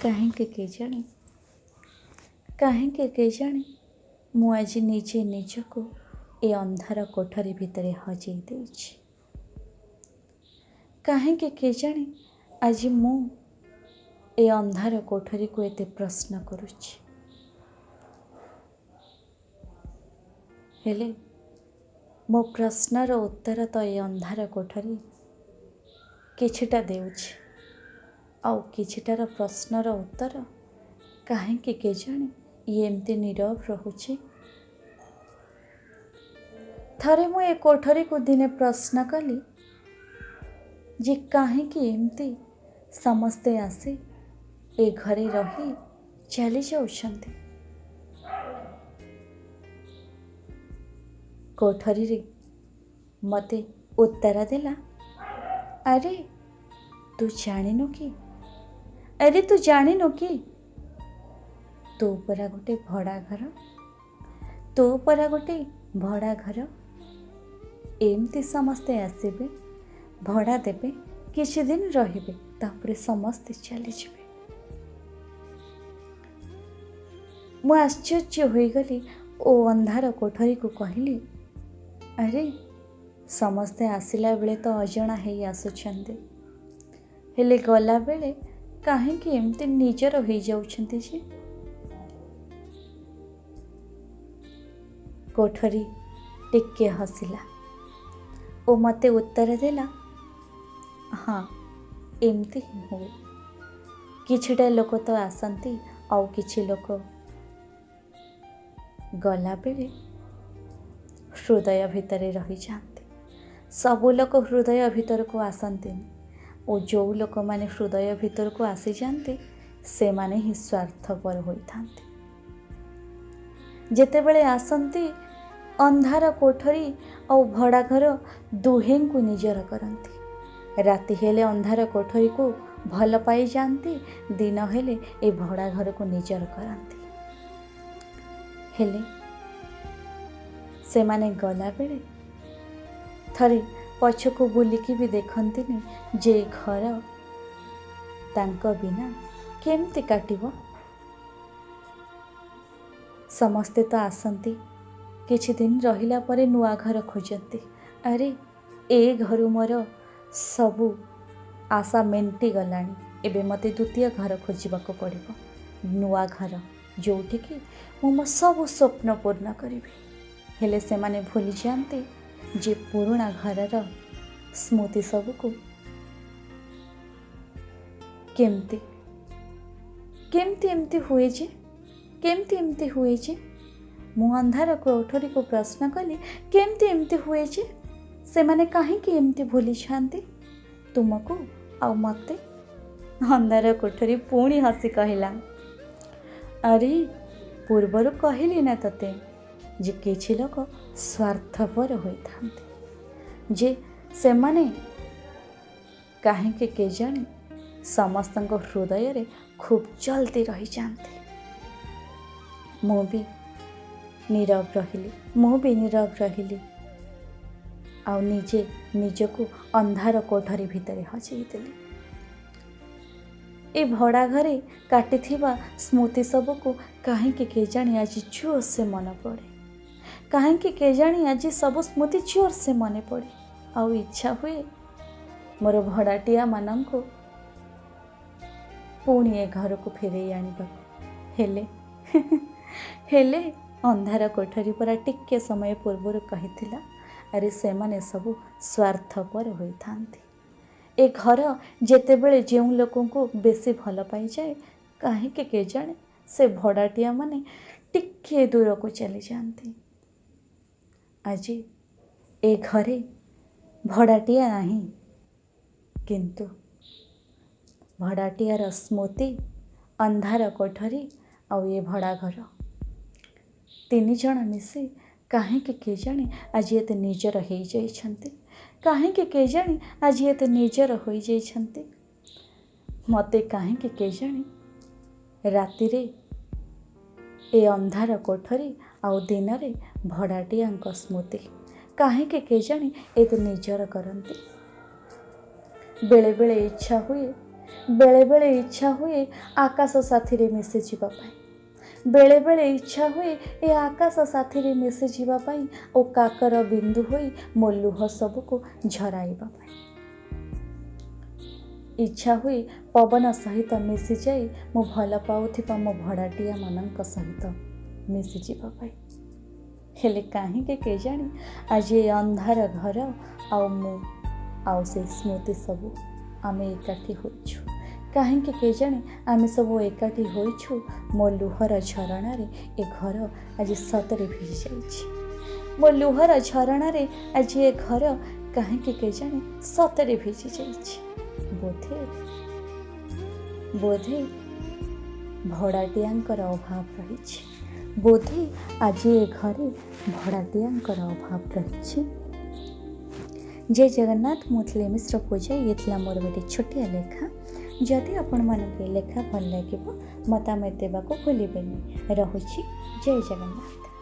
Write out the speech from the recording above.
କାହିଁକି କେଜାଣି, କାହିଁକି କେଜାଣି ମୁଁ ଆଜି ନିଜେ ନିଜକୁ ଏ ଅନ୍ଧାର କୋଠରୀ ଭିତରେ ହଜେଇ ଦେଇଛି। କାହିଁକି କେଜାଣି ଆଜି ମୁଁ ଏ ଅନ୍ଧାର କୋଠରୀକୁ ଏତେ ପ୍ରଶ୍ନ କରୁଛି। ହେଲେ ମୋ ପ୍ରଶ୍ନର ଉତ୍ତର ତ ଏ ଅନ୍ଧାର କୋଠରୀ କିଛିଟା ଦେଉଛି, ଆଉ କିଛିଟାର ପ୍ରଶ୍ନର ଉତ୍ତର କାହିଁକି କେଜାଣି ଇଏ ଏମିତି ନୀରବ ରହୁଛି। ଥରେ ମୁଁ ଏ କୋଠରୀକୁ ଦିନେ ପ୍ରଶ୍ନ କଲି ଯେ କାହିଁକି ଏମିତି ସମସ୍ତେ ଆସି ଏ ଘରେ ରହି ଚାଲି ଯାଉଛନ୍ତି। କୋଠରୀରେ ମୋତେ ଉତ୍ତର ଦେଲା, ଆରେ ତୁ ଜାଣିନୁ କି, ଆରେ ତୁ ଜାଣିନୁ କି, ତୋ ପରା ଗୋଟେ ଭଡ଼ା ଘର, ତୋ ପରା ଗୋଟେ ଭଡ଼ା ଘର। ଏମିତି ସମସ୍ତେ ଆସିବେ, ଭଡ଼ା ଦେବେ, କିଛି ଦିନ ରହିବେ, ତାପରେ ସମସ୍ତେ ଚାଲିଯିବେ। ମୁଁ ଆଶ୍ଚର୍ଯ୍ୟ ହୋଇଗଲି ଓ ଅନ୍ଧାର କୋଠରୀକୁ କହିଲି, ଆରେ ସମସ୍ତେ ଆସିଲା ବେଳେ ତ ଅଜଣା ହେଇ ଆସୁଛନ୍ତି, ହେଲେ ଗଲାବେଳେ କାହିଁକି ଏମିତି ନିଜର ହେଇଯାଉଛନ୍ତି ଯେ? କୋଠରୀ ଟିକେ ହସିଲା ଓ ମୋତେ ଉତ୍ତର ଦେଲା, ହଁ ଏମିତି ହିଁ ହୁଏ। କିଛିଟା ଲୋକ ତ ଆସନ୍ତି, ଆଉ କିଛି ଲୋକ ଗଲାବେଳେ ହୃଦୟ ଭିତରେ ରହିଯାଆନ୍ତି। ସବୁ ଲୋକ ହୃଦୟ ଭିତରକୁ ଆସନ୍ତିନି, ଓ ଯେଉଁ ଲୋକମାନେ ହୃଦୟ ଭିତରକୁ ଆସିଯାଆନ୍ତି ସେମାନେ ହିଁ ସ୍ୱାର୍ଥପର ହୋଇଥାନ୍ତି। ଯେତେବେଳେ ଆସନ୍ତି ଅନ୍ଧାର କୋଠରୀ ଆଉ ଭଡ଼ା ଘର ଦୁହେଁଙ୍କୁ ନିଜର କରନ୍ତି। ରାତି ହେଲେ ଅନ୍ଧାର କୋଠରୀକୁ ଭଲ ପାଇଯାଆନ୍ତି, ଦିନ ହେଲେ ଏ ଭଡ଼ା ଘରକୁ ନିଜର କରନ୍ତି। ହେଲେ ସେମାନେ ଗଲାବେଳେ ଥରେ ପଛକୁ ବୁଲିକି ବି ଦେଖନ୍ତିନି ଯେ ଘର ତାଙ୍କ ବିନା କେମିତି କାଟିବ। ସମସ୍ତେ ତ ଆସନ୍ତି, କିଛି ଦିନ ରହିଲା ପରେ ନୂଆ ଘର ଖୋଜନ୍ତି। ଆରେ ଏ ଘରୁ ମୋର ସବୁ ଆଶା ମେଣ୍ଟିଗଲାଣି, ଏବେ ମୋତେ ଦ୍ୱିତୀୟ ଘର ଖୋଜିବାକୁ ପଡ଼ିବ, ନୂଆ ଘର ଯେଉଁଠିକି ମୁଁ ମୋ ସବୁ ସ୍ୱପ୍ନ ପୂର୍ଣ୍ଣ କରିବି। ହେଲେ ସେମାନେ ଭୁଲିଯାଆନ୍ତି ଯେ ପୁରୁଣା ଘରର ସ୍ମୃତି ସବୁକୁ କେମିତି କେମିତି ଏମିତି ହୁଏ ଯେ, କେମିତି ଏମିତି ହୁଏ ଯେ। ମୁଁ ଅନ୍ଧାର କୋଠରୀକୁ ପ୍ରଶ୍ନ କଲି, କେମିତି ଏମିତି ହୁଏ ଯେ, ସେମାନେ କାହିଁକି ଏମିତି ଭୁଲିଯାଆନ୍ତି ତୁମକୁ ଆଉ ମୋତେ? ଅନ୍ଧାର କୋଠରୀ ପୁଣି ହସି କହିଲା, ଆରେ ପୂର୍ବରୁ କହିଲି ନା ତତେ ଯେ କିଛି ଲୋକ ସ୍ୱାର୍ଥପର ହୋଇଥାନ୍ତି, ଯେ ସେମାନେ କାହିଁକି କେଜାଣି ସମସ୍ତଙ୍କ ହୃଦୟରେ ଖୁବ୍ ଜଲ୍ଦି ରହିଯାଆନ୍ତି। ମୁଁ ବି ନୀରବ ରହିଲି, ମୁଁ ବି ନୀରବ ରହିଲି, ଆଉ ନିଜେ ନିଜକୁ ଅନ୍ଧାର କୋଠରୀ ଭିତରେ ହଜେଇ ଦେଲି। ଏ ଭଡ଼ା ଘରେ କାଟିଥିବା ସ୍ମୃତି ସବୁକୁ କାହିଁକି କେଜାଣି ଆଜି ଜୋରସେ ମନେ ପଡ଼େ, କାହିଁକି କେଜାଣି ଆଜି ସବୁ ସ୍ମୃତି ଜୋରସେ ମନେ ପଡ଼େ। ଆଉ ଇଚ୍ଛା ହୁଏ ମୋର ଭଡ଼ାଟିଆମାନଙ୍କୁ ପୁଣି ଏ ଘରକୁ ଫେରେଇ ଆଣିବାକୁ। ହେଲେ ହେଲେ ଅନ୍ଧାର କୋଠରୀ ପରା ଟିକେ ସମୟ ପୂର୍ବରୁ କହିଥିଲା, ଆରେ ସେମାନେ ସବୁ ସ୍ୱାର୍ଥପର ହୋଇଥାନ୍ତି। ଏ ଘର ଯେତେବେଳେ ଯେଉଁ ଲୋକଙ୍କୁ ବେଶୀ ଭଲ ପାଇଯାଏ, କାହିଁକି କେଜାଣି ସେ ଭଡ଼ାଟିଆମାନେ ଟିକିଏ ଦୂରକୁ ଚାଲିଯାଆନ୍ତି। ଆଜି ଏ ଘରେ ଭଡ଼ାଟିଆ ନାହିଁ, କିନ୍ତୁ ଭଡ଼ାଟିଆର ସ୍ମୃତି, ଅନ୍ଧାର କୋଠରୀ ଆଉ ଏ ଭଡ଼ା ଘର ତିନି ଜଣ ମିଶି କାହିଁକି କେଜାଣି ଆଜି ଏତେ ନିଜର ହେଇଯାଇଛନ୍ତି, କାହିଁକି କେଜାଣି ଆଜି ଏତେ ନିଜର ହୋଇଯାଇଛନ୍ତି। ମୋତେ କାହିଁକି କେଜାଣି ରାତିରେ ଏ ଅନ୍ଧାର କୋଠରୀ ଆଉ ଦିନରେ ଭଡ଼ାଟିଆଙ୍କ ସ୍ମୃତି କାହିଁକି କେଜାଣି ଏତେ ନିଜର କରନ୍ତି। ବେଳେବେଳେ ଇଚ୍ଛା ହୁଏ ବେଳେବେଳେ ଇଚ୍ଛା ହୁଏ ଆକାଶ ସାଥିରେ ମିଶିଯିବା ପାଇଁ। ବେଳେବେଳେ ଇଚ୍ଛା ହୁଏ ଏ ଆକାଶ ସାଥିରେ ମିଶିଯିବା ପାଇଁ ଓ କାକର ବିନ୍ଦୁ ହୋଇ ମୋ ଲୁହ ସବୁକୁ ଝରାଇବା ପାଇଁ। ଇଚ୍ଛା ହୁଏ ପବନ ସହିତ ମିଶିଯାଇ ମୁଁ ଭଲ ପାଉଥିବା ମୋ ଭଡ଼ାଟିଆମାନଙ୍କ ସହିତ ମିଶିଯିବା ପାଇଁ। ହେଲେ କାହିଁକି କେଜାଣି ଆଜି ଏ ଅନ୍ଧାର ଘର ଆଉ ମୁଁ ଆଉ ସେ ସ୍ମୃତି ସବୁ ଆମେ ଏକାଠି ହୋଇଛୁ। କାହିଁକି କେଜାଣି ଆମେ ସବୁ ଏକାଠି ହୋଇଛୁ। ମୋ ଲୁହର ଝରଣାରେ ଏ ଘର ଆଜି ସତରେ ଭିଜି ଯାଇଛି। ମୋ ଲୁହର ଝରଣାରେ ଆଜି ଏ ଘର କାହିଁକି କେଜାଣି ସତରେ ଭିଜି ଯାଇଛି। ବୋଧେ ଭଡ଼ାଟିଆଙ୍କର ଅଭାବ ରହିଛି। ବୋଧେ ଆଜି ଏ ଘରେ ଭଡ଼ାଟିଆଙ୍କର ଅଭାବ ରହିଛି। ଜୟ ଜଗନ୍ନାଥ। ମୁଁ ଥିଲି ମିଶ୍ର ପୂଜା। ଇଏ ଥିଲା ମୋର ଗୋଟେ ଛୋଟିଆ ଲେଖା। ଯଦି ଆପଣମାନଙ୍କୁ ଏ ଲେଖା ଭଲ ଲାଗିବ, ମତାମତ ଦେବାକୁ ଭୁଲିବେନି। ରହୁଛି, ଜୟ ଜଗନ୍ନାଥ।